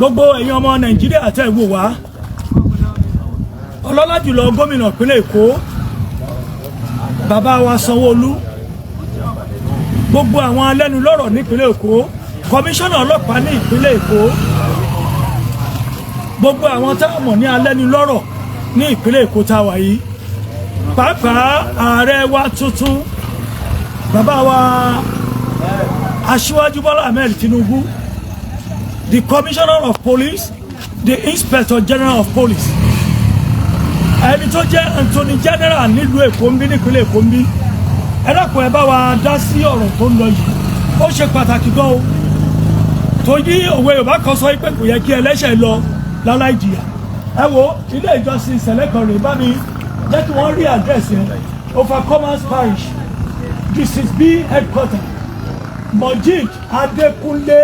Gbogbo ẹ̀yin ọmọ Nàìjíríà tẹ́ ẹ wò wá, ọlọ́lá jùlọ gómìnà ìpínlẹ̀ Èkó, bàbá wa Sanwó-Olú, gbogbo àwọn alẹ́nulọ́rọ̀ nípínlẹ̀ Èkó, kọmíṣánná ọlọ́pàá ní ìpínlẹ̀ Èkó, gbogbo àwọn tá a mọ̀ ní alẹ́nulọ́rọ̀ ní ìpínlẹ̀ Èkó tá a wà yìí, pàápàá ààrẹ wa tuntun, bàbá wa Aṣíwájú Bọ́lá Ahmed Tinubu, the Commissioner of Police, the Inspector General of Police, ẹni tó jẹ́ Attorney General nílùú Èkó ń bí, nípínlẹ̀ Èkó ń bí, ẹ dákun, ẹ bá wa dá sí ọ̀rọ̀ tó ń lọ yìí. Ó ṣe pàtàkì gan o, torí òwe Yorùbá kan sọ pé kò yẹ kí ẹlẹ́ṣẹ̀ lọ láláì jìyà. Ẹ wo ilé ìjọsìn ìṣẹ̀lẹ̀ kan rèé, bá mi jẹ́ kí wọ́n rí àdírẹ́sì yẹn: Overcomers Parish, District B headquarter, Mojeed Adekunle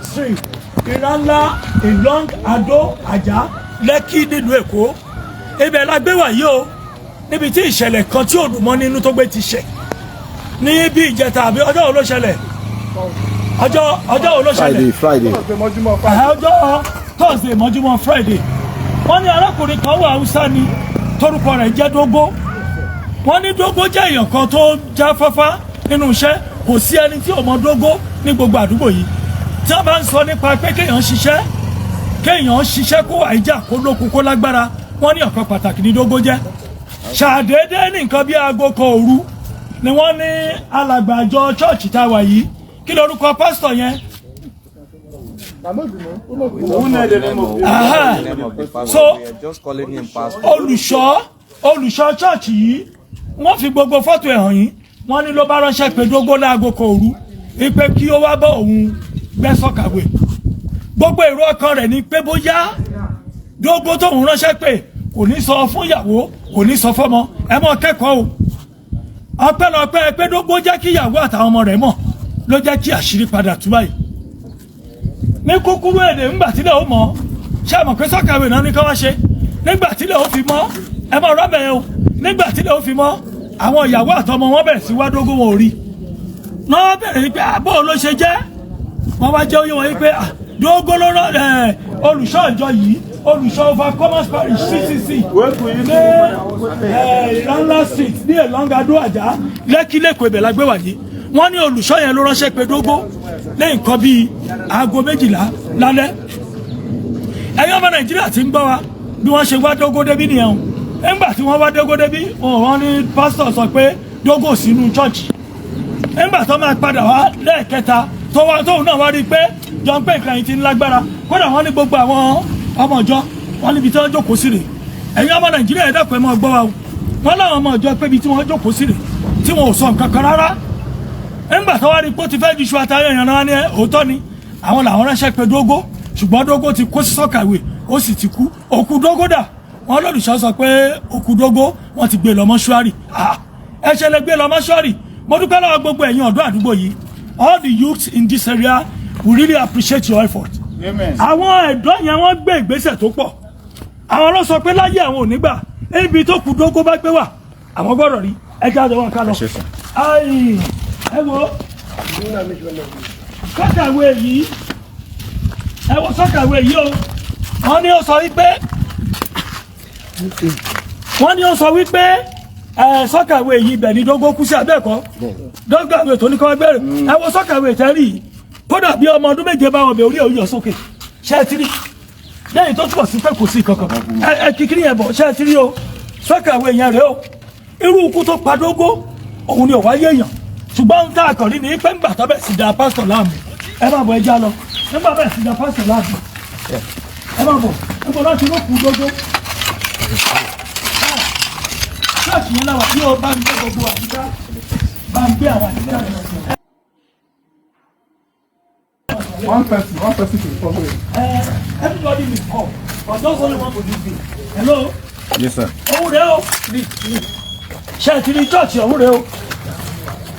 Street, Ìrànlá, along Ado Ajah, Lẹ́kì, nílùú Èkó. Ibẹ̀ la gbé wà yìí o, níbi tí ìṣẹ̀lẹ̀ kan tí ò dùn mọ́ nínú tó gbé ti ṣẹ̀ ní bí ìjẹta, àbí ọjọ́ wo ló ṣẹlẹ̀? Ọjọ́ wo ló ṣẹlẹ̀? Friday, Friday. Ẹ̀hẹ́, ọjọ́ Thursday mọ́júmọ́ Friday. Wọ́n ní arákùnrin kan wà, Haúsá ni, torúkọ rẹ̀ jẹ́ Dógó. Wọ́n ní Dógó jẹ́ èèyàn kan tó jáfáfá nínú iṣẹ́. Kò sí ẹni tí ò mọ Dógó ní gbogbo àdúgbò yìí. Tí wọ́n bá ń sọ nípa pé kéèyàn ṣiṣẹ́, kó wà ìjà, kó lókun, kó lágbára, wọ́n ní ọ̀kan pàtàkì ní Dógó jẹ́. Ṣàdédé ní nǹkan bí aago 1 òru ni wọ́n ní alàgbà àjọ chọ́ọ̀chì tá a wà yìí, kí lorúkọ pásítọ̀ yẹn? Aha. So We are just calling him pastor. Olùṣọ́ chọ́ọ̀chì yìí, wọ́n fi gbogbo fọ́tò ẹ̀ hàn yín. Wọ́n ní ló bá ránṣẹ́ pé Dógó láago 1 òru wípé kí ó wá bá òun gbẹ́ soakaway. Gbogbo èrò ọkàn rẹ̀ ni pé bóyá Dógó tóun ránṣẹ́ pé kò ní sọ fún ìyàwó, kò ní sọ fọ́mọ. Ẹ mọ̀ kẹ́kọ̀ọ́ o. Ọpẹ́lọpẹ́ pé Dógó jẹ́ kí ìyàwó àtàwọn ọmọ rẹ̀ mọ̀ ló jẹ́ kí àṣírí padà tú báyìí. Ní kúkúrú èdè, ńgbà tílẹ̀ ó mọ̀, ṣé ẹ mọ̀ pé soakaway náà ní ká wá ṣe? Nígbà tílẹ̀ ó fi mọ́, ẹ mọ̀ rọ́bẹ̀ yẹn o, nígbà tílẹ̀ ó fi mọ́, àwọn ìyàwó àtọmọ wọn bẹ̀rẹ̀ sí wá Dógó, wọn ò rí. Wọ́n bẹ̀rẹ̀ pé àbọ̀ ló ṣe jẹ́. Wọ́n wá jẹ́ oyé wọn yìí pé Dógó ló rán olùṣọ́ ìjọ yìí, olùṣọ́ Overcomers Parish CCC ní Ìrànlá Street, ní along Ado Ajah, Lẹ́kí lẹ́kọ̀ọ́. Ibẹ̀ la gbé wà yìí. Wọ́n ní olùṣọ́ yẹn ló ránṣẹ́ pé Dógó lẹ́yìn nǹkan bíi aago 12 lálẹ́. Ẹ̀yin ọmọ Nàìjíríà ti ń gbọ́ wa, bí wọ́n ṣe wá Dógó débí nìyẹn o. Nígbà tí wọ́n wá Dógó débí, wọ́n ní pásítọ̀ sọ pé Dógó ò sínú chọ́ọ̀chì. Nígbà tó máa padà wá lẹ́ẹ̀kẹta, tó wá, tóun náà wá rí i pé jọ ń pé nǹkan yìí ti ń lágbára. Kódà wọ́n ní gbogbo àwọn ọmọ ìjọ, wọ́n níbi tí wọ́n jókòó sí rè. Ẹ̀yin ọmọ Nàìjíríà, ẹ dákun, ẹ máa gbọ́ wa o. Wọ́n láwọn ọmọ ìjọ pé ibi tí wọ́n jókòó sí rè, tí wọn ò sọ nǹkan kan rárá. Nígbà tó wá rí i pé ó ti fẹ́ ju iṣu atayọ̀ èèyàn náà, ní òótọ́ ni àwọn làwọn ránṣẹ́ pé Dógó, ṣùgbọ́n Dógó ti kó sí soakaway, ó sì ti kú. Òkú Dógó dà? Wọ́n lólùṣọ́ sọ pé òkú Dógó, wọ́n ti gbé lọ mọ́ṣúárì. Ẹ ṣe lè gbé lọ mọ́ṣúárì? Mo dúpẹ́ lọ́wọ́ gbogbo ẹ̀yin ọ̀dọ́ àdúgbò yìí. All the youths in this area, we really appreciate your effort. Àwọn ẹ̀dọ́ yẹn, wọ́n gbé ìgbésẹ̀ tó pọ̀. Àwọn ló sọ pé láyé àwọn ò ní gbà, ibi tó kù Dógó bá gbé wà, àwọn gbọ́dọ̀ rí. Ẹjẹ́ àjọ wọn ká lọ. Ayi, ẹ wo soakaway yìí, ẹ wo soakaway yìí o. Wọ́n ní ó sọ wípé ẹ soakaway yìí, ibẹ̀ ní Dógó kú sí abẹ́ẹ̀kọ́ soakaway tó ní kọ́ gbẹ́rẹ̀. Ẹ wo soakaway tẹ́rì yìí, kódà bí ọmọ ọdún 7 bá wọn bẹ̀, orí ẹ̀ ó yọ sókè. Ṣé ẹ ti rí lẹ́yìn tó túbọ̀ sí pé kò sí kankan? Ẹ kíkiri yẹn bọ̀. Ṣé ẹ ti rí o? Soakaway yẹn rèé o. Irú ikú tó pa Dógó òun ni ò wáyé èèyàn, ṣùgbọ́n tá a kàn rí ni pé ńgbà tó bẹ̀ sí da pásítọ̀ láàmú, ẹ má bọ̀, ẹ já lọ. Nígbà bẹ̀ sí da pásítọ̀ láàmú, ẹ má bọ̀, ẹ bọ̀ láti rókù Dógó. Ṣọ́ọ̀ṣì yẹn láwà tí ó bá ń gbé gbogbo àyíká, bá ń gbé àwọn àyíká rẹ̀. One person should follow it. Everybody will come, but just only one police bill. Hello? Yes, sir. Òun rèé o. Ṣe ti rí church ọ̀hún rèé o.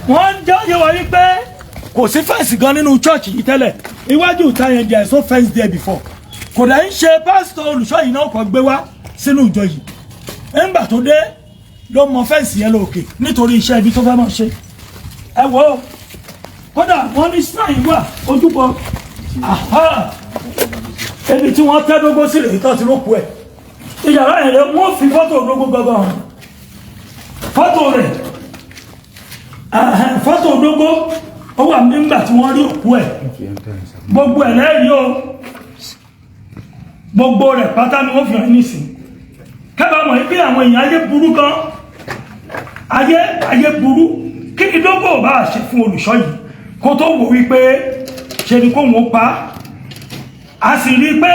Wọ́n ń jẹ́ oyè wa wípé kò sí fence gan nínú church yìí tẹ́lẹ̀. Iwájú ìta yẹn, there is no fence there before. Kò dẹ̀ ń ṣe pásítọ̀ olùṣọ́ yìí náà kọ́ gbé wá sínú ìjọ yìí. Nígbà tó dé ló mọ fence yẹn lókè nítorí iṣẹ́ ibi tó fẹ́ máa ṣe. Ẹ wò ó, kódà wọ́n ní shrine wà, ojúbọ. Aha. Ebi tí wọ́n tẹ́ Dógó sí rèé tó ti rókù ẹ̀. Ìyàrá yẹn rẹ̀, wọ́n fi fọ́tò Dógó gangan hàn, fọ́tò rẹ̀, fọ́tò Dógó ó wà nígbà tí wọ́n rí òkú ẹ̀. Gbogbo ẹ̀ lẹ́yìn o, gbogbo rẹ̀ pátá ni wọ́n fi hàn nísìn. Kábàámọ̀ mọ̀ pé àwọn èèyàn, ayé burú gan, ayé, ayé burú. Kí ni Dógó ò bá ṣe fún olùṣọ́ yìí kó tó wò wípé ṣe ni kóhun ó pa á? A sì rí i pé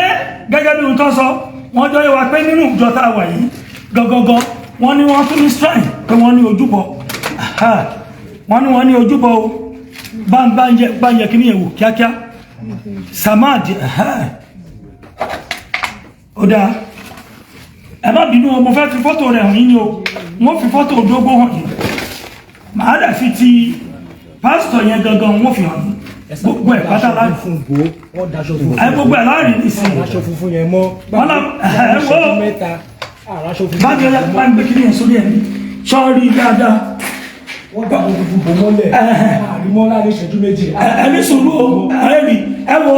gẹ́gẹ́ bí ohun tó sọ, wọ́n jọ yé wa pé nínú ìjọ tá a wà yìí gangan, wọ́n ní wọ́n tún ní shrine, pé wọ́n ní ojúbọ. Wọ́n ní wọ́n ní ojúbọ o. Bá ń yẹ kí ni yẹn wò kíákíá. Samad, ó dáa, ẹ má bínú o, mo fẹ́ fi fọ́tò rẹ̀ hàn yín ni o. Wọ́n fi fọ́tò Dógó hàn yín, màá dẹ̀ fi ti pásítọ̀ yẹn gangan, wọ́n fi hàn yín gbogbo ẹ̀ pátá láì Funfun bò ó, wọ́n daṣọ funfun. Ẹ gbogbo ẹ̀ láàrin nísìnyí. Aṣọ funfun yẹn mọ́. Wọ́n ẹ wo. Ìṣẹ́jú mẹ́ta, àràṣọ funfun. Bájọ́ yá, bá ń gbé kí ni yẹn sórí ẹ̀mí sọ́ọ́rí dáadáa. Wọ́n daṣọ funfun bò mọ́lẹ̀. Àrímọ́ láàrin ìṣẹ́jú 2. Ẹni sùúrù o, ẹ rí, ẹ wo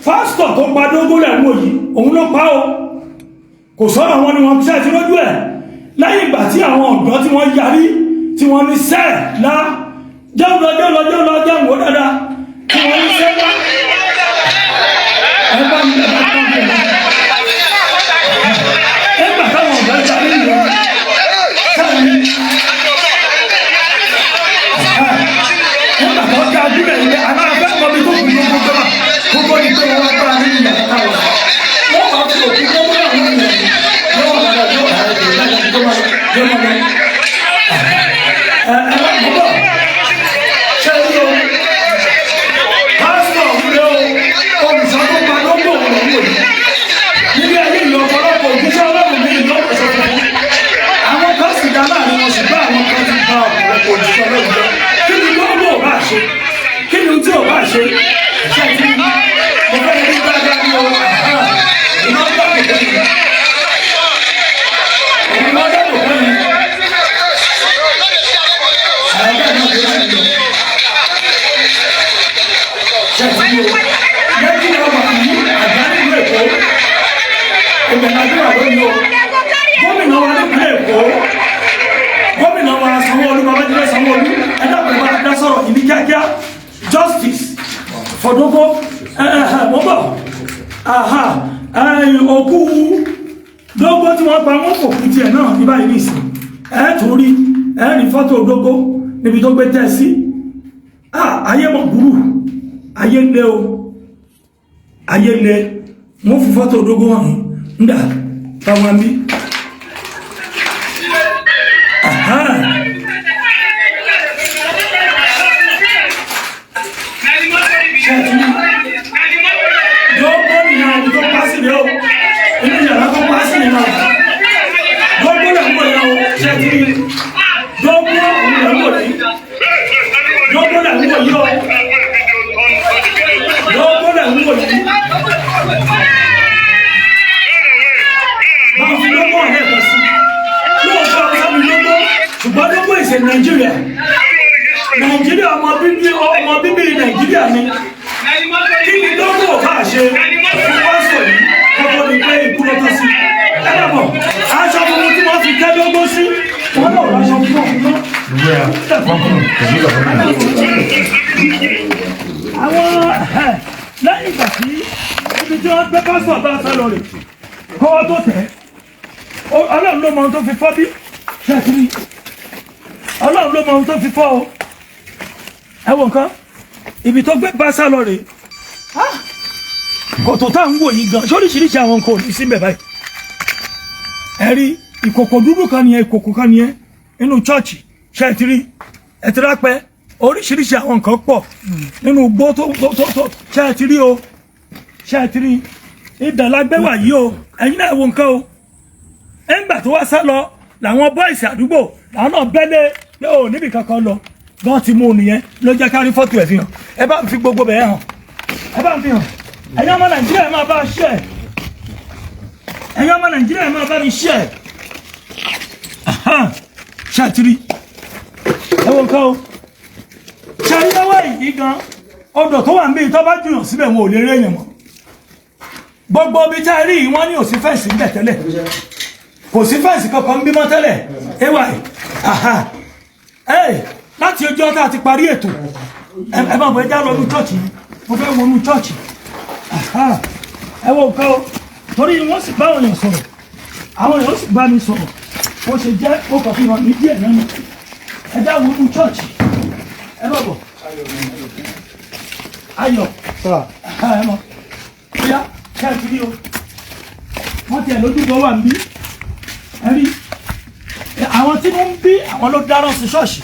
pásítọ̀ tó pa Dógó lẹ̀ ń wò yìí, òun ló pa o. Kò sọ̀rọ̀ wọn ni wọ́n ṣe ti lójú ẹ̀ lẹ́yìn ìgbà tí àwọn ọ̀dọ́ tí wọ́n yarí, tí wọ́n ní sẹ́ẹ̀ lá, jẹun lọ, jẹun lọ, jẹun lọ, jẹun wò dáadáa, tí wọ́n ní sẹ́ẹ̀ lá. Ẹ bá mi, ẹ bá mi, ẹ gbà táwọn ọ̀dọ́ yarí nìyẹn sáà ní nígbà tó dá dúró yìí, àwọn afẹ́ mọ bí tó kù ní gbogbo náà gbogbo ní pé wọ́n bá nínú yàrá táwọn wọ́n máa fi òkú tó mú àwọn ènìyàn yóò máa lọ, yóò máa lọ, yóò máa lọ, yóò máa lọ. Ẹ ẹ má mú bọ̀ ṣé ẹ rí o, pásítọ̀ wúlò o, olùṣọ́ tó pa lóńgbò òun lòún wò yìí. Níbi ayé ìlú, ọ̀pọ̀lọpọ̀ òjíṣẹ́ Ọlọ́run ní ìlú ọ̀pọ̀ sọ fún àwọn kan sì dá láàrin wọn, ṣùgbọ́n àwọn kan ti bá ọ̀pọ̀lọpọ̀ òjíṣẹ́ Ọlọ́run jẹ́. Kí ni gbogbo ò bá ṣe? Kí ni tí ò bá ṣe? Ṣe ti mo fẹ́ ní dáadáa ní o? Iná dáàbò fún mi, iná dáàbò fún mi. Àyàbá náà ló ṣe lọ. Ṣe ti o lẹ́yìn náà wà ní àgbá nílùú Èkó, ìgbẹ̀nàdúrà lónìí o. Gómìnà wa nípìnlẹ̀ Èkó, gómìnà wa Sanwó-Olú, Babájídé Sanwó-Olú, ẹ dákun, ẹ bá dá sọ̀rọ̀ ìní kíákíá. Justice for Dogo. Ẹ ẹ ẹ wọ́n bọ̀. Òkú Dógó tí wọ́n pa, wọ́n kò kú tiẹ̀ náà ní báyìí nìsín. Ẹ tún rí, ẹ rí fọ́tò Dógó níbi tó gbé tẹ́ sí. Ayé mọ̀ burú, ayé lé o, ayé lé. Wọ́n fi fọ́tò Dógó hàn yín ńdà táwọn bí. Aha. Dógó nìyẹn, ibi tó pa sí ni o, inú yàrá tó pa sí ni náà. Dógó lẹ̀ ń wò yẹn o, ṣé ti rí? Dógó òun lẹ̀ ń wò yìí, Dógó lẹ̀ ń wò yìí o, Dógó lẹ̀ ń wò yìí. Báwo fi Dógó hàn lẹ́ẹ̀kan sí? Lóòótọ́ sábì Dógó, ṣùgbọ́n Dógó ìṣe Nàìjíríà, Nàìjíríà, ọmọ bíbí Nàìjíríà ni. Kí ni Dógó ò bá ṣe fún pásítọ̀ yìí kókó ni pé ikú ló tọ́ sí? Ẹ dàbọ̀, aṣọ funfun tí wọ́n fi tẹ́ Dógó sí, wọ́n náà aṣọ funfun náà. Àwọn lẹ́yìn ìgbà tí ibi tí wọ́n gbé pásítọ̀ bá sá lọ rè kọ́wọ́ tó tẹ̀, Ọlọ́run ló mọ ohun tó fi fọ́ bí ṣẹ́kiri. Ọlọ́run ló mọ ohun tó fi fọ́ o. Ẹ wo nǹkan, ibi tó gbé bá sá lọ rè. Kòtò tá à ń wò yìí gan, sóríṣiríṣi àwọn nǹkan ò ní síbẹ̀ báyìí. Ẹ rí ìkòkò dúdú kan nìyẹn, ìkòkò kan nìyẹn nínú chọ́ọ̀chì. Ṣe ti rí? Ẹ ti rápẹ́, oríṣiríṣi àwọn nǹkan pọ̀ nínú igbó tó tó tó. Ṣe ti rí o? Ṣe ti rí? Ibẹ̀ la gbé wà yìí o. Ẹ̀yin náà wo nǹkan o. Ẹ̀ńgbà tó wá sá lọ, làwọn boys àdúgbò làwọn náà bẹ́lẹ̀ pé o níbi kankan lọ gan ti mú un nìyẹn, ló jẹ́ ká rí fọ́tò ẹ̀ fi hàn. Ẹ bá ń fi gbogbo bẹ̀ẹ́ hàn, ẹ bá ń fi hàn. Ẹ̀yin ọmọ Nàìjíríà, ẹ máa bá a ṣe ẹ̀. Ẹ̀yin ọmọ Nàìjíríà, ẹ máa bá mi ṣe ẹ̀. Ṣàtìrí, ẹ wo nǹkan o. Ṣàrí lọ́wọ́ yìí gan, odò tó wà ń bí tó bá jùyàn síbẹ̀, wọn ò lè rí èèyàn mọ́. Gbogbo ibi tá a rí yìí, wọ́n ní ò sí fence ń bẹ̀ tẹ́lẹ̀, kò sí fence kankan ń bímọ tẹ́lẹ̀. Ay aha, ẹ láti ọjọ́ tá a ti parí ètò, ẹ máa bọ̀, ẹ já lọ nú church yìí. Mo fẹ́ wọnú church. Aha, ẹ wo nǹkan o, torí wọ́n sì bá àwọn èèyàn sọ̀rọ̀, àwọn èèyàn sì bá mi sọ̀rọ̀. Bó ṣe jẹ́, ó kàn fi hàn mí díẹ̀ náà ni. Ẹ já wọnú church, ẹ má bọ̀. Ayọ̀, ẹ mọ̀ bóyá káàkiri o, wọ́n tiẹ̀ lójúbọ wà ń bí. Ẹ rí àwọn tí ń bí, àwọn ló dáná sí ṣọ́ọ̀ṣì.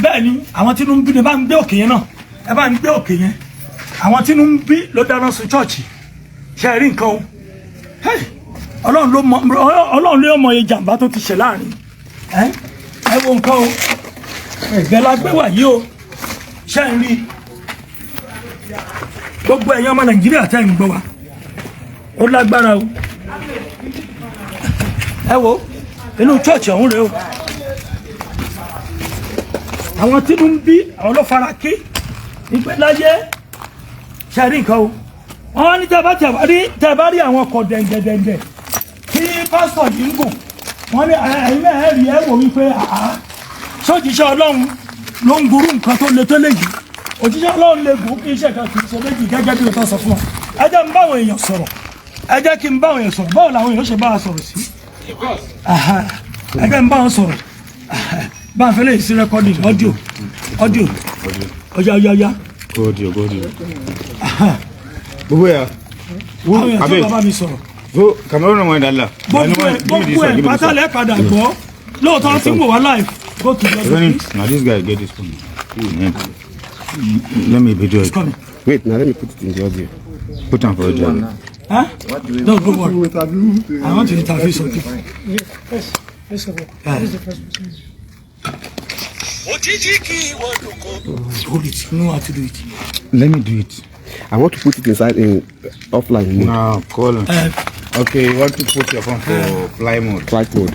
Bẹ́ẹ̀ ni, àwọn tí ń bí ni. Bá ń gbé òkè yẹn náà, ẹ bá ń gbé òkè yẹn. Àwọn tí ń bí ló dáná sí ṣọ́ọ̀ṣì. Ṣe rí nǹkan o? Hey, Ọlọ́run ló mọ, Ọlọ́run ló mọ iye jàǹbá tó ti ṣe láàrin. Ẹ wo nǹkan o, ẹgbẹ́ la gbé wà yìí o. Ṣe ń rí gbogbo ẹ̀yin ọmọ Nàìjíríà tẹ́ ń gbọ́ wa, ó lágbára o. Ẹ wo inú church ọ̀hún rèé o. Àwọn tí ń bí, àwọn ló fara kí ìpè láyé. Ṣe rí nǹkan o? Wọ́n ní tẹ́ bá rí àwọn ọkọ̀ dẹ̀ǹdẹ̀dẹ̀ǹdẹ̀ tí pásítọ̀ yìí ń gùn, wọ́n ní ẹ̀yin náà rí, ẹ wò wípé àá, sójíṣẹ́ Ọlọ́run ló ń gurú nǹkan tó le tó léyìí? Òjíṣẹ́ Ọlọ́run lè gùn kí iṣẹ́ kan kì í ṣe méjì, gẹ́gẹ́ bí o tó sọ fún wọn. Ẹ jẹ́ ń báwọn èèyàn sọ̀rọ̀, ẹ jẹ́ kí n báwọn èèyàn sọ̀rọ̀. Báwo làwọn èèyàn ṣe bá a sọ̀rọ̀ sí? Aha, ẹ jẹ́ ń bá wọn sọ̀rọ̀. Aha, bá a fẹ́ lè sí recording audio, audio, ọjà ọjà ọjà. Go audio, go audio. Gbogbo ya. Àwọn èèyàn tó bá mi sọ̀rọ̀. Go Cameroon wọn dala. Gbogbo ẹ̀ pátá lẹ́ padà gbọ́. Lóòótọ́ tí ń wò wá live, go to the please. Now this guy get this phone. Yeah. Let me video it. Coming. Wait, now let me put it in the audio. Put on for audio. Huh? No, don't worry. Interview. I want to interview some people. Yes, first of all, this is the first person. Hold it. You know how to do it. Let me do it. I want to put it inside in offline mode. Now call on. Okay, you want to put your phone for fly mode. Flight mode.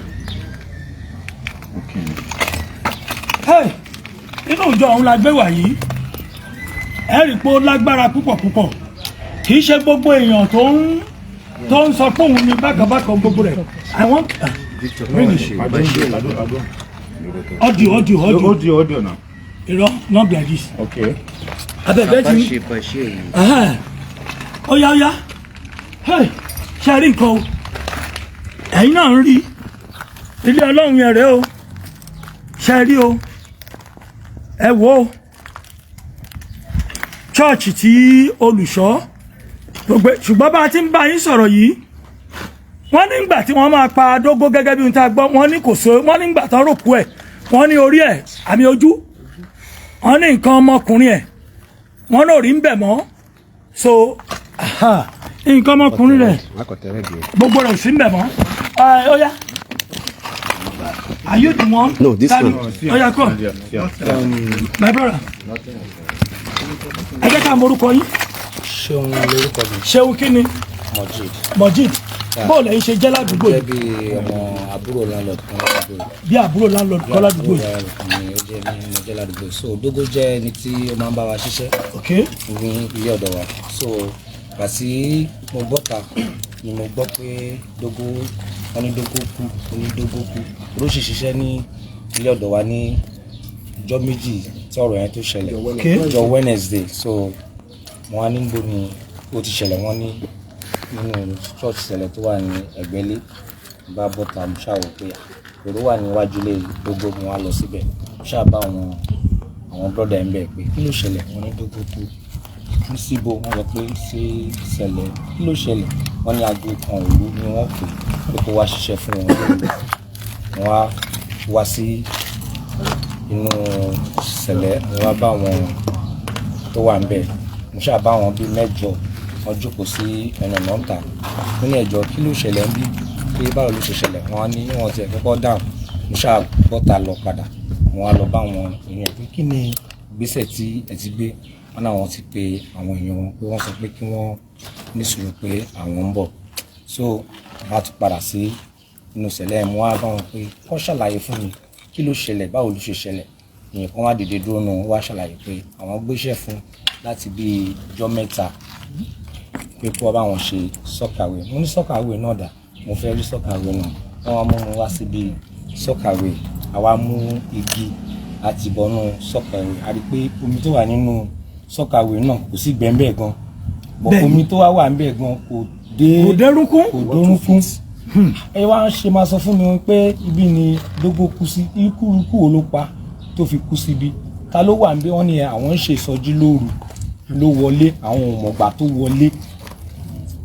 Okay. Hey, inú ìjọ ọ̀hún la gbé wà yìí. Ẹ rí i pé ó lágbára púpọ̀ púpọ̀. Kì í ṣe gbogbo èèyàn tó ń sọ pé òun ni bákanbákan gbogbo rẹ̀. I want bring it. Audio, audio, audio. Audio, audio now. Irọ́, not like this. Okay. Abẹ́bẹ́ ti ń. Ó yá, ó yá. Hey, ṣe rí nǹkan o? Ẹ̀yin náà ń rí ilé Ọlọ́run yẹn rèé o. Ṣe rí o? Ẹ wò ó, church tí olùṣọ́ gbogbo. Ṣùgbọ́n bá a ti ń bá yín sọ̀rọ̀ yìí, wọ́n nígbà tí wọ́n máa pa Dógó, gẹ́gẹ́ bí ohun tá a gbọ́, wọ́n ní kò so. Wọ́n nígbà tán rò kú ẹ̀, wọ́n ní orí ẹ̀, àmì ojú, wọ́n ní nǹkan ọmọkùnrin ẹ̀, wọ́n náà rí ń bẹ̀ mọ́. So aha, nǹkan ọmọkùnrin rẹ̀, gbogbo rẹ̀ ò sí ń bẹ̀ mọ́. Ẹ, ó yá, are you the one? No, this Tani? one. Ó yá, come, my brother. Ẹ jẹ́ ká mọ orúkọ yín. Ṣeun lórúkọ mi. Ṣeun kí ni? Mojeed. Mojeed. Bóòlù ẹ̀yin ṣe jẹ́ ládùúgbò Jẹ́ yìí? bí ọmọ àbúrò landlord kan ládùúgbò yìí. Bí àbúrò landlord kan ládùúgbò yìí. Landlord kan ni ó jẹ́ ní mo jẹ́ ládùúgbò yìí. So Dógó jẹ́ ẹni tí ó máa ń bá wa ṣiṣẹ́ ní ilé ọ̀dọ̀ wa. So gbà tí mo bọ́ta ni mo gbọ́ pé Dógó, wọ́n ní Dógó kú, wọ́n ní Dógó kú. Ó sì ṣiṣẹ́ ní ilé ọ̀dọ̀ wa ní ọjọ́ 2 tí ọ̀rọ̀ yẹn tó ṣẹlẹ̀. Ọjọ́ Wednesday. So wọ́n á níbo ni ó ti ṣẹlẹ̀? Wọ́n ní nínú church ṣẹlẹ̀ tó wà ní ẹ̀gbẹ́lé. Bá bọ́ta, mo ṣáà wò pé èrò wà níwájú ilé Dógó. Mo wá lọ síbẹ̀, mo ṣáà bá àwọn brother ẹ̀ ń bẹ̀ pé kí ló ṣẹlẹ̀? Wọ́n ní Dógó kú. Kú síbo? Wọ́n sọ pé ṣé ṣẹlẹ̀, kí ló ṣẹlẹ̀? Wọ́n ní aago 1 òru ni wọ́n pè pé kó wá ṣiṣẹ́ fún wọn lóru. Wọ́n á wá sí inú ṣẹlẹ̀, mo wá bá àwọn tó wà ń bẹ̀. Mo ṣáà bá àwọn bíi mẹ́jọ, wọ́n jókòó sí ẹnu ọ̀nà ń tà. Mo ní ẹ̀jọ̀, kí ló ṣẹlẹ̀ ń bí, pé báwo ló ṣe ṣẹlẹ̀? Wọ́n á ní wọ́n ti ẹ̀ kọ́kọ́ dáhùn. Mo ṣáà bọ́ta lọ padà, mo wá lọ bá àwọn èèyàn pé kí ni ìgbésẹ̀ tí ẹ ti gbé? Wọ́n náà wọ́n ti pe àwọn èèyàn wọn, pé wọ́n sọ pé kí wọ́n ní sùúrù, pé àwọn ń bọ̀. So wọ́n á tún padà sí inú ìṣẹ̀lẹ̀. Mo wá bá wọn pé kó ṣàlàyé fún mi kí ló ṣẹlẹ̀, báwo ló ṣe ṣẹlẹ̀. Èèyàn kan wá dìde dúró nù, wá ṣàlàyé pé àwọn gbéṣẹ́ fún láti bí ijọ́ 3. pé kó wá bá wọn ṣe soakaway. Mo ní soakaway náà dà, mo fẹ́ rí soakaway náà. Wọ́n wá mú mi wá síbi soakaway, àwa mú igi àti ìbọnú soakaway. A rí i pé omi tó wà nínú soakaway náà kò sí gbẹ́ńbẹ́ gan, but omi tó wá wà ń bẹ̀ gan kò dé, Kò dérúnkún. Kò dórúnkún. Ẹ wá ń ṣe máa sọ fún mi pé ibi ni Dógó kú sí. Ikú ikú wo ló pa tó fi kú síbi? Ta ló wà níbí? Wọ́n ní àwọn ń ṣe ìsọjí lóru ló wọlé, àwọn ò mọ̀gbà tó wọlé.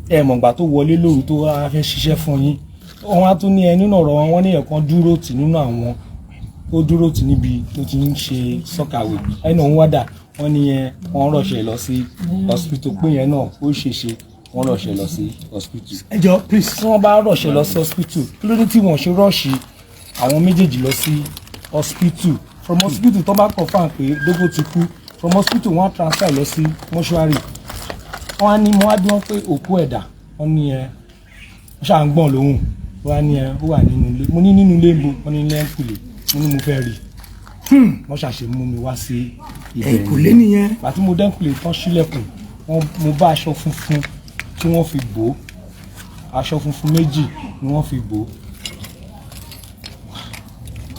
Ẹ mọ̀gbà tó wọlé lóru tó wá fẹ́ ṣiṣẹ́ fún yín. Wọ́n á tún ní ẹ nínú ọ̀rọ̀ wọn, wọ́n ní ẹ̀kan dúró tì nínú àwọn tó dúró tì níbi tó ti ń ṣe soakaway. Ẹnu òun wádà, wọ́n ní ẹ wọ́n rush ẹ̀ lọ sí hospital, pé yẹn náà ó ṣèṣe wọ́n rush ẹ̀ lọ sí hospital. Ẹ jọ, please. Tí wọ́n bá rush ẹ̀ lọ sí hospital, kí ló dé tí wọ́n ṣe rush àwọn méjèèjì lọ sí hospital? From hospital, tó bá confirm pé Dógó ti kú, from hospital wọ́n á transfer lọ sí mortuary. Wọ́n á ní mo wá bí wọ́n pé òkú ẹ̀dà, wọ́n ní ẹ wọ́n ṣáà ń gbọ̀n lóhùn. Wọ́n á ní ẹ ó wà nínú ilé. Mo ní nínú ilé ń bo? Wọ́n ní lẹ́ńkùlé. Mo ní mo fẹ́ rí i. Wọ́n ṣàṣe mú mi wá sí ibẹ̀. Ẹ̀yìnkùlé nìyẹn. Àti mo dẹ́kùlé tán, sílẹ̀kùn wọ́n, mo bá aṣọ funfun tí wọ́n fi bò ó. Aṣọ funfun méjì ni wọ́n fi bò ó.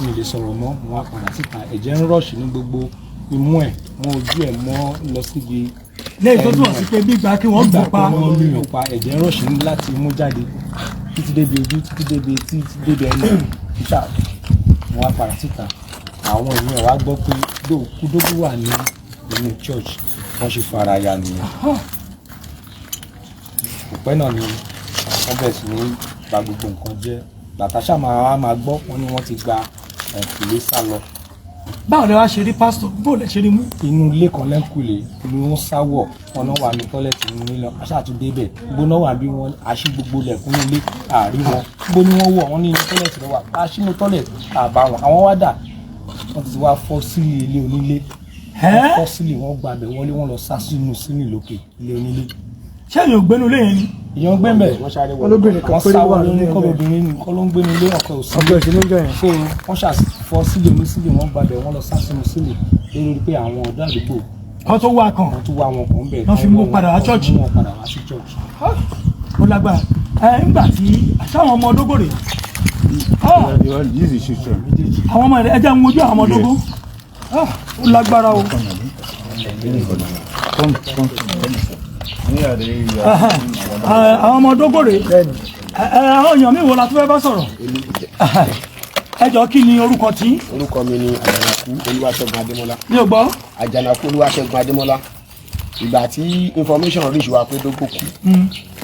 Mi ò lè sọ̀rọ̀ mọ́. Mo wá padà síta, ẹ̀jẹ̀ ń rush ní gbogbo imú ẹ̀ mọ́, ojú ẹ̀ mọ́, lọ síbi Lẹ́yìn tó túmọ̀ sí pé gbígbà kí wọ́n nígbà gbọ́ pa pé wọ́n lùyàn pa. Ẹ̀jẹ̀ ń rush ní láti imú jáde títí débi ojú, títí débi etí, títí débi ẹnu títà. Mo wá padà síta, àwọn èèyàn wá gbọ́ pé òkú Dógó wà ní inú church. Wọ́n ṣe fara ya nìyẹn. Kò pẹ́ náà ni wọ́n bẹ̀rẹ̀ sí ní gba gbogbo nǹkan jẹ́. Bàtà ṣáà máa wá máa gbọ́, wọ́n ní wọ́n ti gba ẹ̀kúlé sá lọ. Báwo lẹ wá ṣe rí pásítọ̀? Bó lẹ ṣe rí mú? Inú ilé kan lẹ́ńkùlé ni wọ́n sáwọ̀. Wọn náà wà ní toilet nínú ilé lọ. Aṣáà tún débẹ̀, gbóná wà bí wọ́n àṣì gbogbo lẹ̀kùn ilé, àárí wọn. Gbó ni wọ́n wọ̀? Wọ́n ní inú toilet ló wà. Àṣìnú toilet, àbá wọn. Àwọn wá dà? Wọ́n ti wá fọ́ sílì ilé onílé. Wọ́n fọ́ sílì, wọ́n gbàbẹ̀ wọlé, wọ́n lọ sá sínú sílì lókè ilé onílé. Ṣé èèyàn ò gbénu ilé yẹn ni? Èèyàn gbé mbẹ̀. Wọ́n lóbìnrin kan Wọ́n péré sá wà wọlé nínú ní kọ́ ẹ̀. Obìnrin nìkan ló ń gbénu ilé, ọkọ ò sí. Ọkọ ẹ̀ sí níjọ́ yẹn. So wọ́n ṣàfọ́ sílì onísílì, wọ́n gbàbẹ̀, wọ́n lọ sá sínú sílì lórí pé àwọn ọ̀dọ́ àdúgbò Kan tó wá kan. Wọ́n tún wá wọn kàn ń bẹ̀. Wọ́n fi mú padà wá church. Wọ́n mú wọn padà wá sí church. Ó lágbára. Ẹ ńgbà tí sáwọn ọmọ Dógó rèé? This is children. Àwọn ọmọ rẹ, ẹ jẹ́ ń wojú àwọn ọmọ Dógó. Ó lágbára o. Come, come, come. Yeah, they Ẹ, àwọn ọmọ Dógó rèé. Ẹ àwọn èèyàn mi wo la tún fẹ́ bá sọ̀rọ̀? Ẹ jọ, kí ni orúkọ tí? Orúkọ mi ni Àjànàkú Olúwaṣẹ́gun Adémọ́lá. Mi ò gbọ́. Àjànàkú Olúwaṣẹ́gun Adémọ́lá. Ìgbà tí information reach wa pé Dógó kú,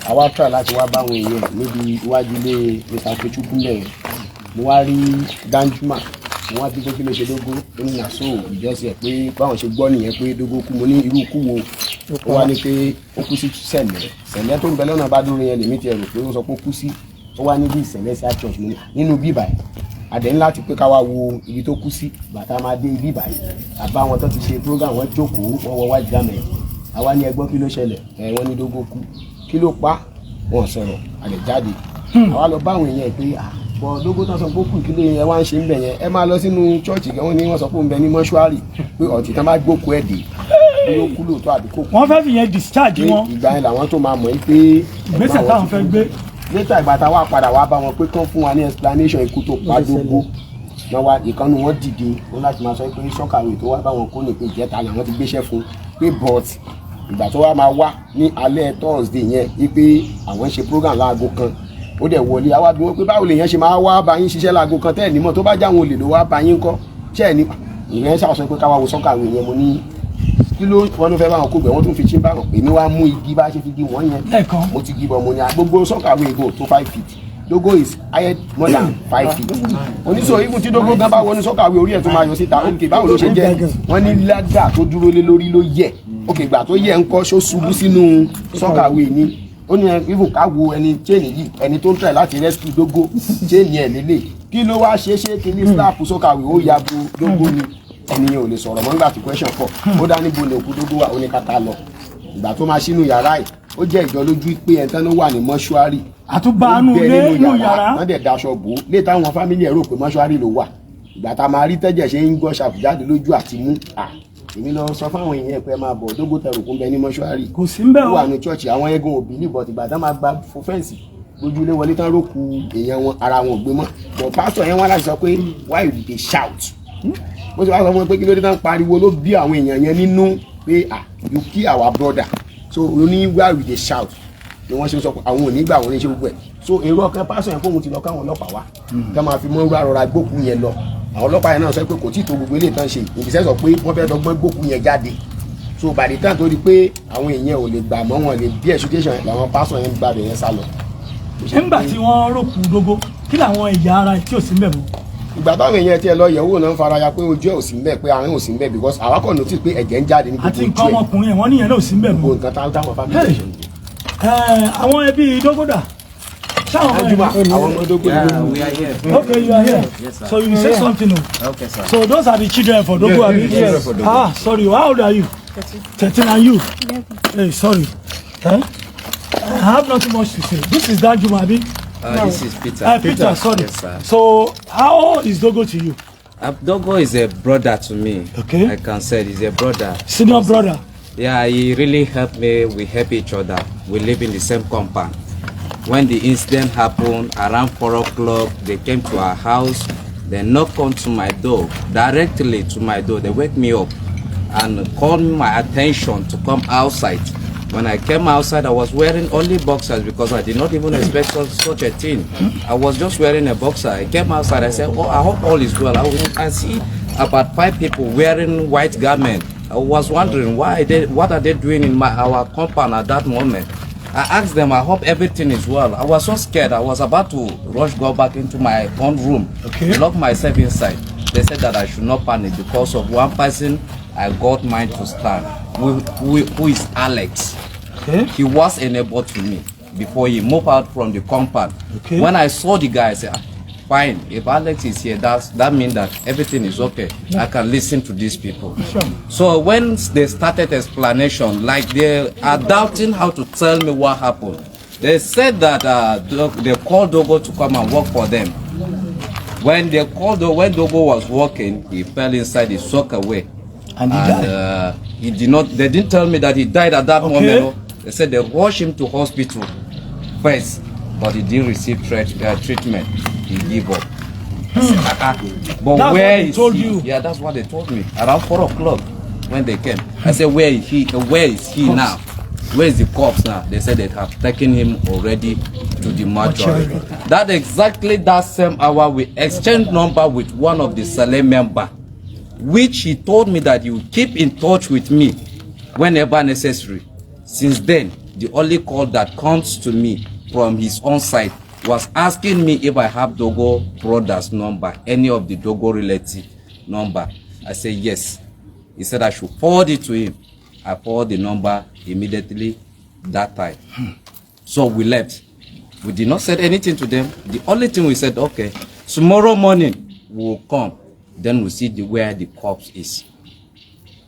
àwa try láti wá báwọn èèyàn níbi iwájú ilé Mr. Kechukwu bẹ́ẹ̀. Mo wá rí Danjuma, mo wá bí pé kí ló ṣe Dógó. Ó ní nàṣó ìjọsìn ẹ̀ pé báwọn ṣe gbọ́ nìyẹn pé Dógó kú. Mo ní irú ikú wo? Ó wá ní pé ó kú sí Sẹ̀lẹ̀. Sẹ̀lẹ̀ tó ń bẹ lọ́nà Bádúró yẹn lèmi ti rò pé ó sọ pé ó kú sí. Ó wá ní bí Celestial Church. Mo ní nínú bíbà ẹ̀ àdé ńlá ti pé ká wá wo ibi tó kú sí. Bàtà máa dé ibi báyìí, àbá wọn tó ti ṣe program, wọn jókòó, wọn wọ white garment. Àwa ní ẹgbọ́n, kí ló ṣẹlẹ̀? Ẹ wọ́n ní Dógó kú. Kí ló pa? Wọn sọ̀rọ̀. Àdé jáde, àwa lọ bá àwọn èèyàn pé à bọ̀ Dógó tán sọ pé ó kù, kí ló yẹn wá ń ṣe ń bẹ̀ yẹn? Ẹ máa lọ sínú church gan. Wọ́n ní wọ́n sọ pé ó ń bẹ ní mọ́ṣúárì, pé ọ̀tí tán bá gbókù ẹ̀ dé bí ó kú lóòótọ́ àbí kò kú. Wọ́n fẹ́ fi yẹn discharge Pé wọn. Ìgbà yẹn làwọn tó máa mọ̀ yín pé Ìgbésẹ̀ táwọn fẹ́ gbé. Later, ìgbà tá a wá padà wá bá wọn pé kán fún wa ní explanation ikú tó pa Dógó náà, wá ìkànnì wọn dìde ó láti máa sọ pé soakaway tó wá bá wọn kó ní pé ìjẹta làwọn ti gbéṣẹ́ fún, pé but ìgbà tó wá máa wá ní alẹ́ Thursday yẹn, wípé àwọn ń ṣe program láago kan, ó dẹ̀ wọlé. Àwa bí wọ́n pé báwo lèèyàn ṣe máa wá bá yín ṣiṣẹ́ láago kan tẹ́ẹ̀ nímọ̀? Tó bá jáwọn olè ló wá bá yín kọ́ ṣẹ́ ẹ̀ ní ìyẹn ṣàṣọ pé káwá wo soakaway yẹn. Mo ní kí ló wọn ló fẹ́ bá wọn kó gbẹ? Wọ́n tún fi chíńbà hàn pé mi wá mú igi bá ṣe fi gi wọ́n yẹn. Lẹ́ẹ̀kan. Mo ti gíbọn. Mo ní a gbogbo soakaway go tó 5 feet, Dogo is higher more than 5 feet. Oníṣòwò even tí Dogo gan bá wọnú soakaway, orí ẹ̀ tó máa yọ síta. Ok, báwo ló ṣe jẹ́? Wọ́n ní ladder tó dúró lé lórí ló yẹ. Ok, ìgbà tó yẹ ńkọ́? Ṣó ṣubú sínú soakaway ni? Ó ní even ká wo ẹni chain yìí, ẹni tó ń try láti rescue Dogo, chain ẹ̀ lélẹ̀. Kí ló wá ṣe? Ṣé kí ní slab soakaway ó ya bo Dogo ni? Ẹnìyẹn ò lè sọ̀rọ̀ mọ́ nígbà tí question pọ̀. Ó dá níbo ní òkú Dógó wà? Ó ní kàkà lọ. Ìgbà tó máa ṣínú yàrá ẹ̀, ó jẹ́ ìjọ lójú pé ẹ̀ tán ló wà ní mọ́ṣúárì. Àtúbánú Ó bẹ ilé nínú yàrá. Wọ́n dẹ̀ daṣọ bò ó létà. Àwọn family ẹ̀ rò pé mọ́ṣúárì ló wà. Ìgbà tá a máa rí tẹ́jẹ̀ ṣe ń gbọ́ ṣàfùjáde lójú àti mú à Èmi lọ sọ fáwọn èèyàn pé ẹ máa bọ̀, Dógó tẹrùkú ń bẹ ní mọ́ṣúárì. Kò sí ń bẹ̀ Ó o. wà ní church. Àwọn eégún òbí níbọ̀ tìgbà tán máa gba fún fence gbójúlé wọlé tán, rókù èèyàn wọn, ara wọn ò gbé mọ́. But pásítọ̀ yẹn wá láti sọ pé, "Why you dey shout?" Bó ti wá sọ fún wọn pé kí ló dé tán pariwo, ló bí àwọn èèyàn yẹn nínú pé, "Ah, you kill our brother." So ó ní, "Why you dey shout?" Ni wọ́n ṣe sọ pé àwọn ò ní gbà, wọ́n ní ṣe gbogbo ẹ̀. So èrò ọkàn pásítọ̀ yẹn fóun ti lọ káwọn ọlọ́pàá wá ká máa fi mọ́ rọra gbókù yẹn lọ. Àwọn ọlọ́pàá yẹn náà sọ pé kò tí ì tó gbogbo eléyìí tán ṣe ìgbésẹ̀, sọ pé wọ́n fẹ́ dọ́gbọ́n gbókù yẹn jáde. So by the time tó di pé àwọn èèyàn ò lè gbà mọ́, wọn lè bí education, làwọn pásítọ̀ yẹn gbà bẹ̀ yẹn sá lọ. Nígbà tí wọ́n rókù Dógó, kí làwọn ẹ̀yà ara tí ò sí ń bẹ̀ mọ́? Ìgbà táwọn èèyàn tiẹ̀ lọ yẹ̀wò náà ń faraya pé ojú ẹ̀ ò sí ń bẹ̀, pé àárín ò sí ń bẹ̀, because àwa kàn notice pé ẹ̀jẹ̀ ń jáde ní Àti gbogbo nǹkan ojú ẹ̀. ọmọkùnrin ẹ̀, wọ́n níyẹn náà ò sí ń bẹ̀ Gbogbo mọ́. nǹkan táwọn family Hey. ṣe nìyẹn. Ẹ, àwọn ẹbí Dógó dà? Ṣáwọn ọmọ Ajuma, ẹ̀? àwọn ọmọ Dógó Yeah, ni. we are here. Okay, you are here. Yes, sir. So you say something o. Okay, sir. So those are the children for Dogo, abi? Yes, for Dogo. Ah, sorry, how old are you? 13. And you? Hey, sorry. Eh? I have nothing much to say. This is Danjuma, abi? This is Peter. Peter, sorry. Yes, sir. So how is Dogo to you? Dogo is a brother to me. Okay. I can say he's a brother. Senior brother. Yeah, he really helped me. We help each other. We live in the same compound. When the incident happened around 4 o'clock, they came to our house. They knocked onto my door, directly to my door. They wake me up and called my attention to come outside. When I came outside, I was wearing only boxers because I did not even expect such a thing. I was just wearing a boxer. I came outside. I said, "Oh, I hope all is well." I see about five people wearing white garment. I was wondering what are they doing in my our compound at that moment. I asked them, "I hope everything is well." I was so scared. I was about to rush, go back into my own room, lock myself inside. They said that I should not panic because of one person I got mine to stand, who is Alex. He was a neighbor to me before he moved out from the compound. When I saw the guy, I said, "Ah, fine, if Alex is here, that means that everything is okay. I can listen to these people." So when they started explanation, like they are doubting how to tell me what happened. They said that they called Dogo to come and work for them. When Dogo was working, he fell inside the soakaway. And he died. He did not. They didn't tell me that he died at that moment. Oh. They said they rushed him to hospital first, but he didn't receive treatment. He gave up. I said, "Ah, ah." But That's where what they is told he? you? Yeah, that's what they told me around 4 o'clock when they came. I said, "Where is he? Where is he now? Where is the corpse now?" They said they have taken him already to the mortuary. That exactly that same hour, we exchanged number with one of the Saleh member, which he told me that he would keep in touch with me whenever necessary. Since then, the only call that comes to me from his own side was asking me if I have Dogo brother's number, any of the Dogo relative number. I said yes. He said I should forward it to him. I forward the number immediately that time. So we left. We did not say anything to them. The only thing we said, "Okay, tomorrow morning we will come. Then we'll see where the corpse is."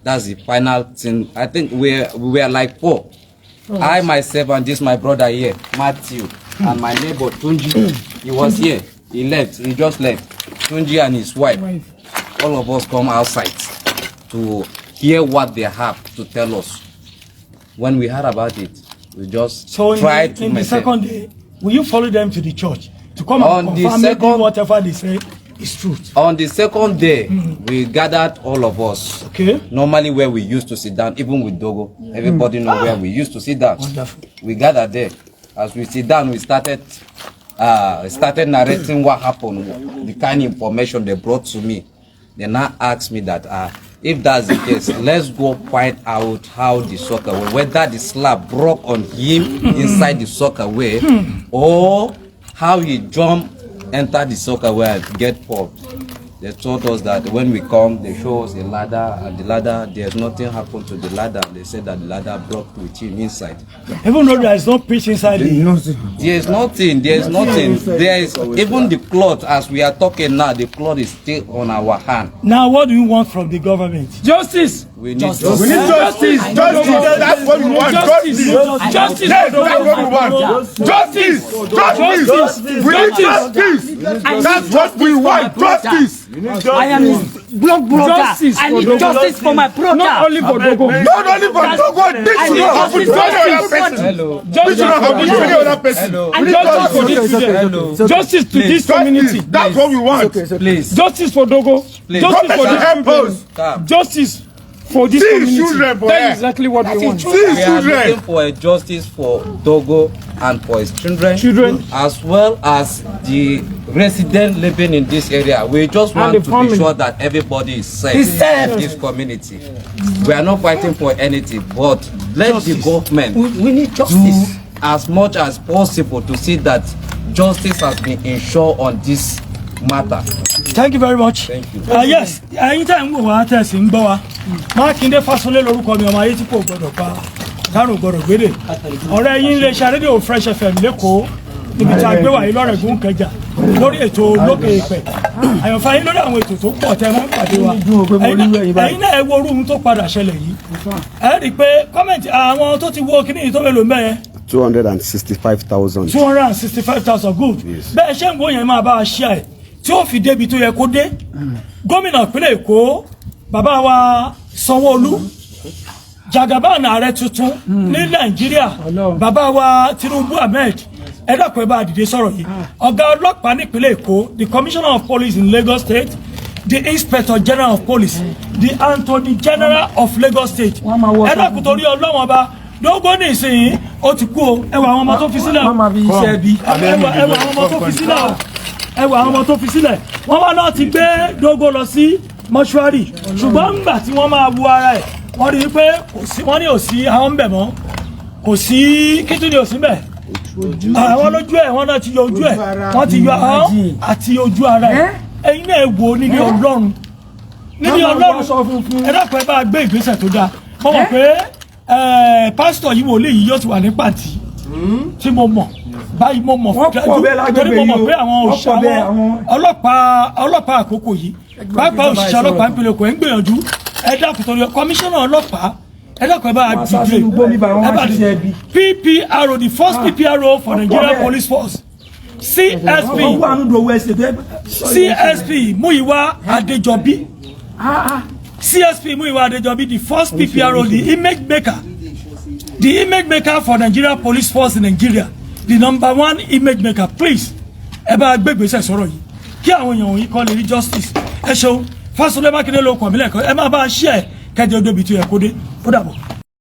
That's the final thing. I think we were like four. I myself and this my brother here, Matthew, and my neighbor Tunji. He was here. He left. He just left. Tunji and his wife. All of us come outside to hear what they have to tell us. When we heard about it, we just So in, tried the, to in the maintain. second day, will you follow them to the church to come and On the confirm maybe whatever they say is truth? On the second day, we gathered all of us. Normally where we used to sit down, even with Dogo, everybody know where we used to sit down. Wonderful. We gathered there. As we sit down, we started narrating what happened, the kind of information they brought to me. They now asked me that if that's the case, let's go find out how the soakaway, whether the slab broke on him inside the soakaway or how he jumped, enter the soakaway and get popped. They told us that when we come, they show us a ladder, and the ladder, there's nothing happened to the ladder. They said that the ladder broke with him inside. Even though there is no pitch inside the There is nothing, there is nothing. There is even the cloth, as we are talking now, the cloth is still on our hand. Now, what do you want from the government? Justice. We need justice. We need justice. Justice. That's what we want. Justice. Justice. Justice. Yes, that's what we want. Justice. Justice. We need justice. That's what we want. Justice. I am his blood brother. Justice I for need Dogo. justice for my brother. Not only for Dogo. Not only for Dogo, this I should need not happen justice to any other for person. Hello. This should not happen to any other person. Hello. I need Justice for justice. this children. Hello. Justice to this community. Justice, that's what we want. Please. Justice for Dogo. Please. Justice for Government this help us. Calm. Justice for this See community. children for That here. is exactly what we want. See We are looking children. for a justice for Dogo and for his children, Children. as well as the resident living in this area. We just And want the to family. be sure that everybody is safe, Is safe. in this community. We are not fighting for anything, but let the government We need justice. do as much as possible to see that justice has been ensured on this matter. Thank you very much. Thank you. Yes, ẹ̀yin tẹ́ ń wò wá, tẹ́ sì ń gbọ́ wa, Mákindé Fásunlé lórúkọ mi, ọmọ ayé tí kò gbọdọ̀ pa kárùn gbọdọ̀ gbédè, ọ̀rẹ́ yín lè ṣe rédíò Fresh FM lẹ́kọ̀ọ́ níbi tí a gbé wàyí lọ́rẹ̀gùn kẹjà lórí ètò Lókè Èèpẹ̀. Àyànfà yín lórí àwọn ètò tó pọ̀ tẹ́ mọ́ ń pàdé wa. Ẹ̀yin náà ẹ wo orú ohun tó padà ṣẹlẹ̀ yìí. Ẹ rí i pé comment àwọn tó ti wo kíní yìí tó mélòó mẹ́yẹn? 265,000. 265,000, good. Bẹ́ẹ̀ ṣé ń wo yẹn, máa bá a ṣe ẹ̀ tí ó fi débi tó yẹ kó dé. Gómìnà ìpínlẹ̀ Èkó, bàbá wa Sanwó-Olú, Jagaban, ààrẹ tuntun ní Nàìjíríà, bàbá wa Tinubu Ahmed, ẹ dákun, ẹ bá a dìde sọ̀rọ̀ yìí. Ọ̀gá ọlọ́pàá nípínlẹ̀ Èkó, the Commissioner of Police in Lagos State, the Inspector General of Police, the Attorney General of Lagos State, ẹ dákun, torí Ọlọ́wọ́n ọba, Dógó ní ìsìn ó ti kú o. Ẹ wà àwọn ọmọ tó fi sílẹ̀ o. Wọ́n máa fi iṣẹ́ bí. Ẹ wà àwọn ọmọ tó fi sílẹ̀ o. Ẹ wà àwọn ọmọ tó fi sílẹ̀. Wọ́n wá náà ti gbé Dógó lọ sí mọ́ṣúárì, ṣùgbọ́n ńgbà tí wọ́n máa wo ara ẹ̀, wọ́n rí i pé kò sí, wọ́n ní ò sí àwọn ń bẹ̀ mọ́, kò sí kí ni ò sí bẹ̀ àwọn lójú ẹ̀. Wọ́n náà ti yọ ojú ẹ̀, wọ́n ti yọ ahọ́n àti ojú ara ẹ̀. Ẹ̀yin náà wò ó nílé Ọlọ́run, nílé Ọlọ́run. Ẹ dákun, ẹ bá gbé ìgbésẹ̀ tó dáa. Mo mọ̀ pé pásítọ̀ yìí, wòlíì yìí, yóò ti wà ní pàǹtí tí mo mọ̀ báyìí. Mo mọ̀ Wọ́n pọ̀ bẹ́ẹ̀ lágbègbè torí mo mọ̀ yìí o. pé àwọn Wọ́n pọ̀ òṣìṣẹ́ bẹ́ẹ̀, àwọn ọlọ́pàá àkókò yìí, pàápàá òṣìṣẹ́ ọlọ́pàá ìpínlẹ̀ Èkó, ẹ̀ ń gbìyànjú. Ẹ dákun, torí kọmíṣánná ọlọ́pàá, ẹ dákun, ẹ bá Wọ́n sá dìde. sínú igbó bíbá, wọ́n Ẹ wá bá ṣiṣẹ́ ibi. PPRO, the first PPRO for Nigeria bẹ́ẹ̀. Police Force, CSP Wọ́n wà nínú owó ẹsẹ̀ tó yẹ. CSP Muyiwa Adejobi, CSP Muyiwa Adejobi, the first PPRO, the image maker, the image maker for Nigeria Police Force in Nigeria, the number one image maker, please, ẹ bá gbé ìgbésẹ̀ sọ̀rọ̀ yìí kí àwọn èèyàn wọ̀nyí kọ́ lè rí justice. Ẹ ṣeun. Fásulẹ̀ Mákindé ló kọ̀ mí lẹ́ẹ̀kan. Ẹ máa bá a ṣe ẹ̀ kẹjọ débi tó yẹ kó dé. Ó dàbọ̀.